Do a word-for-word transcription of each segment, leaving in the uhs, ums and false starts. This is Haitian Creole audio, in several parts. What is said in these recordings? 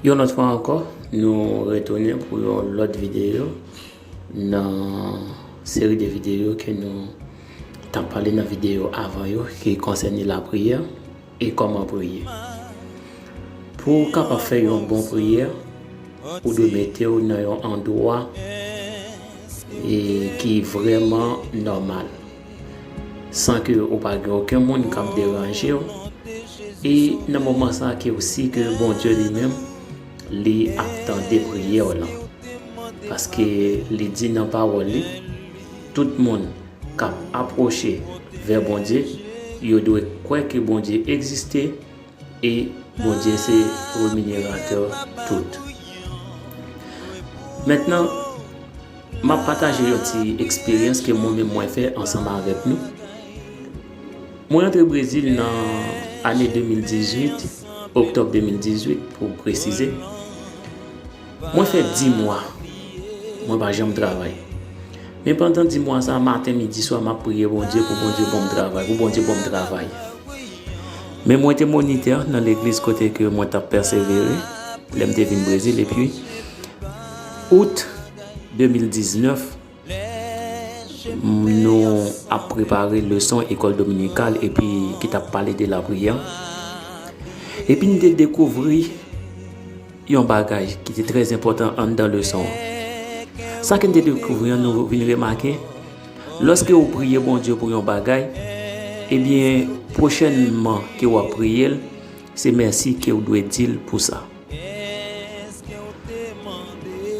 Yon lòt fwa ankò, nou retounen pou yon lòt videyo nan seri de videyo ke nou t ap pale nan videyo avan yo ki konsène lapriyè e kòman priye. Pou w kapab fè yon bon priyè, ou dwe mete w nan yon andwa e ki vrèman nòmal, san ke ou pa gen okenn moun k ap deranje w. E nan moman sa ke ou si ke Bondye li menm, li ap tande priyè w lan. Paske li di nan pawòl li, tout moun k ap apwoche vè Bondye, yo dwe kwè ke Bondye egziste e Bondye se remineratè tout. Mentnan, m ap pataje yon ti eksperyans ke mwen menm mwen fè ansanm avèk nou. Mwen antre Brezil nan ane de mil dizuit, oktòb de mil dizuit pou presize. Mwen fè dis mwa, mwen pa janm travay. Men pandan dis mwa sa, maten, midi, swa, m ap priye Bondye pou Bondye ban m travay, pou Bondye ban m travay. Men mwen te monitè nan legliz kote ke mwen t ap pèsevere, lè m te vin Brezil, epi out de mil diznèf, nou ap prepare leson ekòl dominikal epi ki t ap pale de lapriyè. Epi n te dekouvri yon bagay ki te trè enpòtan anndan leson an. Sa ke n te dekouvri an, nou vin remake, lòske ou priye Bondye pou yon bagay, ebyen, pwochènman ke w ap priye l, se mèsi ke w dwe di l pou sa.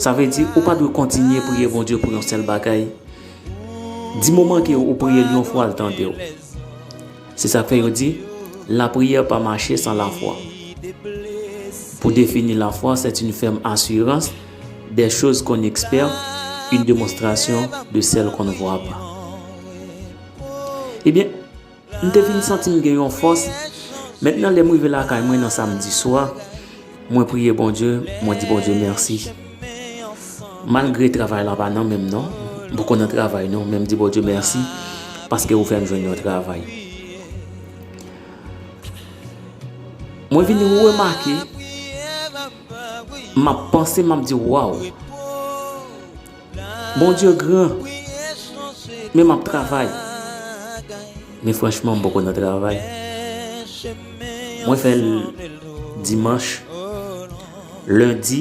Sa vle di, ou pa dwe kontinye priye Bondye pou yon sèl bagay. Di moman ke ou priye l yon fwa, l tande w. Se sa k fè yo di, la prière pas marcher sans la foi. Pour définir la foi, c'est une ferme assurance des choses qu'on espère, une démonstration de celles qu'on ne voit pas. Ebyen, m te vin santi m gen yon fòs. Mentnan, lè m rive lakay mwen nan samdi swa, mwen priye Bondye, mwen di Bondye mèsi. Malgre travay la pa nan men m non, m poko nan travay non, men m di Bondye mèsi paske ou fè m jwenn yon travay. Mwen vin remake, m ap panse, m ap di, waw, Bondye gran, men m ap travay. Men franchman, m poko nan travay. Mwen fè l dimanch, lendi,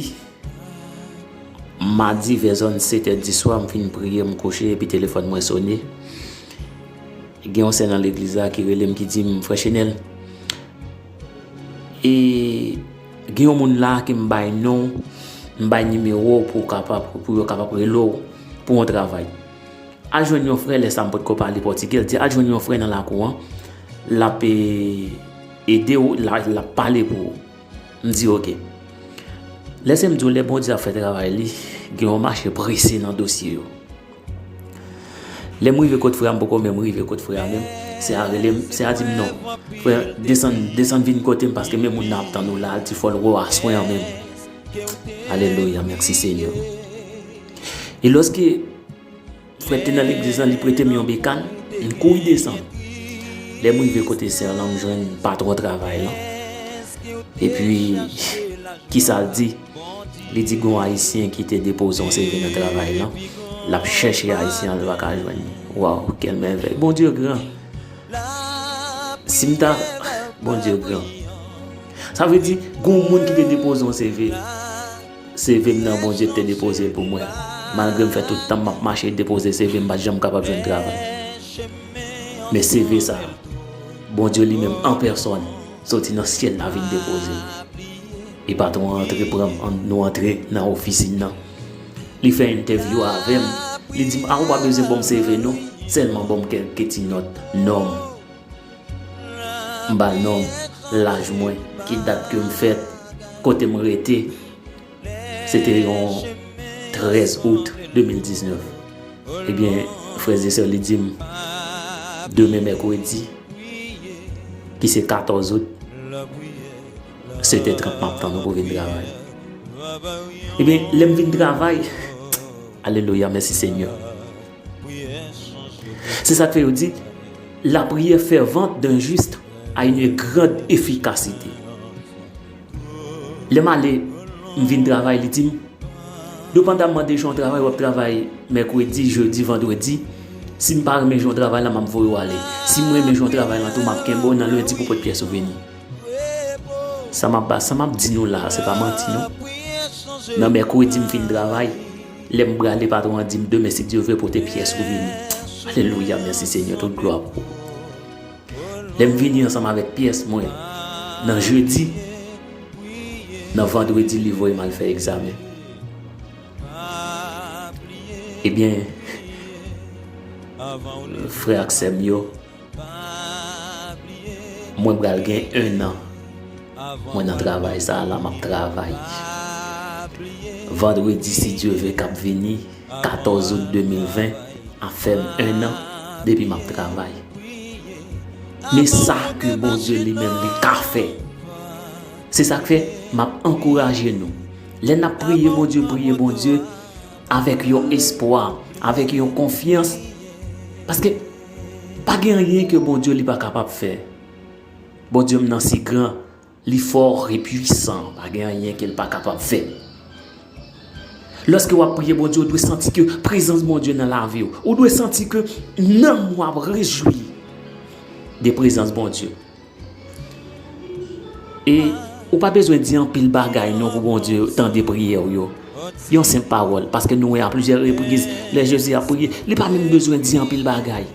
madi, vè zòn sèt è di swa, m fin priye, m kouche, epi telefòn mwen sone. Gen yon sè nan legliz la ki rele m, ki di m, "Frè Chenèl, e gen yon moun la ke m bay non, m bay nimewo w pou w kapab, pou yo kapab rele w pou yon travay. Al jwenn yon frè," lè sa m potko pale pòtigè, l di, "Al jwenn yon frè nan lakou an, l ap, e, ede w, l a, l ap pale pou ou." M di, "Oke." Lèse m di w, lè Bondye ap fè travay li, gen yon mache prese nan dosye yo. Lè m rive kot frè a, m poko menm rive kot frè a menm. Sè a rele m, sè a di m, "Non, frè, desann, desann vin kote m, paske men moun nan ap tann ou la, al di fò l wè w aswè an menm." Alelouya, mèsi Senyè. E lòske frè te nan legliz la, li prete m yon bekàn, m kouri desann. Lè m rive kote sè lan, m jwenn patwon travay lan. Epi, kisa l di? Li di gon Ayisyen ki te depoze yon C V nan travay lan. L ap chèche Ayisyen an, li pa ka jwenn li. Waw, kèl mèvèy. Bondye gran. Si m ta, Bondye gran. Sa vle di, gon moun ki te depoze yon C V. C V m nan, Bondye te depoze l pou mwen. Malgre m fè tout tan m ap mache depoze C V, m pa t janm kapab jwenn travay. Men C V sa, Bondye li menm an pèsòn soti nan syèl la vin depoze l. E patwon an antre pran m, an, nou antre nan ofisin nan. Li fè entèvyou avè m. Li di m, "A, ou pa bezwen ban m C V non, sèlman ban m kèlke ti nòt non m." M ba l non m, laj mwen, ki dat ke m fèt, kote m rete. Se te yon trèz out de mil diznèf. Ebyen, frè e sè, li di m, demen mèkredi, ki se katòz out, sèt è trant m ap tann ou pou vin travay. Ebyen, lè m vin travay, alelouya, mèsi Senyè. Se sa k fè yo di, la prière fervente d'un juste a une grande efficacité. Lè m ale M vin travay, li di m, depandamman de jan w travay, w ap travay mèkredi, jedi, vandredi. Si m pa renmen jan w travay la, m ap voye w ale. Si m renmen jan w travay la tou, m ap kenbe w nan lendi pou pote pyès souveni. Sa m ap ba, sa m ap di nou la, se pa manti non. Nan mèkredi, m fin travay. Lè m prale, patwon an di m, demen, si Dye vle, pote pyès ou vini. Alelouya, mèsi Senyè, tout glwa pou ou. Lè m vini ansanm avèk pyès mwen, nan jedi, nan vandredi, li voye m al fè egzamen. Ebyen, frè ak sè m yo, mwen pral gen en an. Mwen nan travay sa a la, m ap travay. Vandredi, si Dye vle, k ap vini, katòz out de mil ven, ap fè m en an depi m ap travay. Men sa ke Bondye li menm li ka fè. Se sa k fè, m ap ankouraje nou. Lè n ap priye Bondye, priye Bondye avèk yon espwa, avèk yon konfyans. Paske pa gen anyen ke Bondye li pa kapab fè. Bondye m nan si gran, li fò e pwisan, pa gen anyen ke l pa kapab fè. Lòske w ap priye Bondye, ou dwe santi ke prezans Bondye nan lavi w. Ou dwe santi ke nanm ou ap rejwi de prezans Bondye. E ou pa bezwen di anpil bagay non pou Bondye tande priyè w yo. Yon senp pawòl, paske nou wè a plizyè repriz, lè Jezi ap priye, li pa menm bezwen di anpil bagay.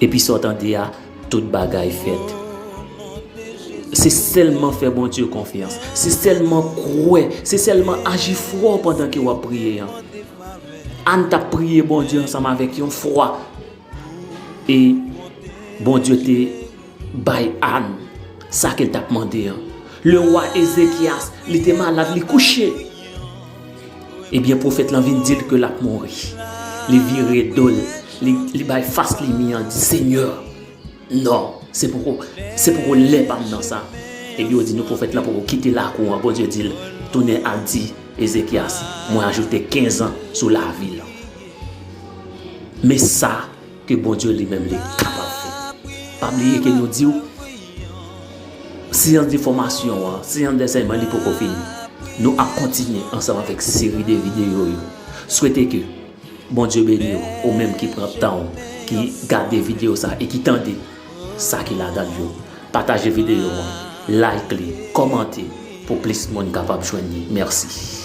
Epi sa w tande a, tout bagay fèt. Se sèlman fè Bondye konfyans. Se sèlman kwè. Se sèlman aji fwa w pandan ke w ap priye an. Ann t ap priye Bondye ansanm avèk yon fwa. E Bondye te bay Ann sa ke l t ap mande an. Lewa Ezekyas, li te malad, li kouche. Ebyen, pwofèt lan vin di l ke l ap mouri. Li vire do l, li, li bay fas li mi an, di, Senyè, non, se poko, se poko lè pa m nan sa. Ebyen, yo di nou pwofèt lan poko kite lakou an. Bondye di l, tounen al di Ezekyas, mwen ajoute kenz an sou lavi l. Men sa ke Bondye li menm li kapab fè. Pa bliye ke nou di w, seyans de fòmasyon an, seyans de ansèyman li poko fini. Nou ap kontinye ansanm avèk seri de videyo yo. Swete ke Bondye beni w, ou menm ki pran tan w, ki gade videyo sa e ki tande sa ki ladan l yo. Pataje videyo an, like li, kòmante pou plis moun kapab jwenn li. Mèsi.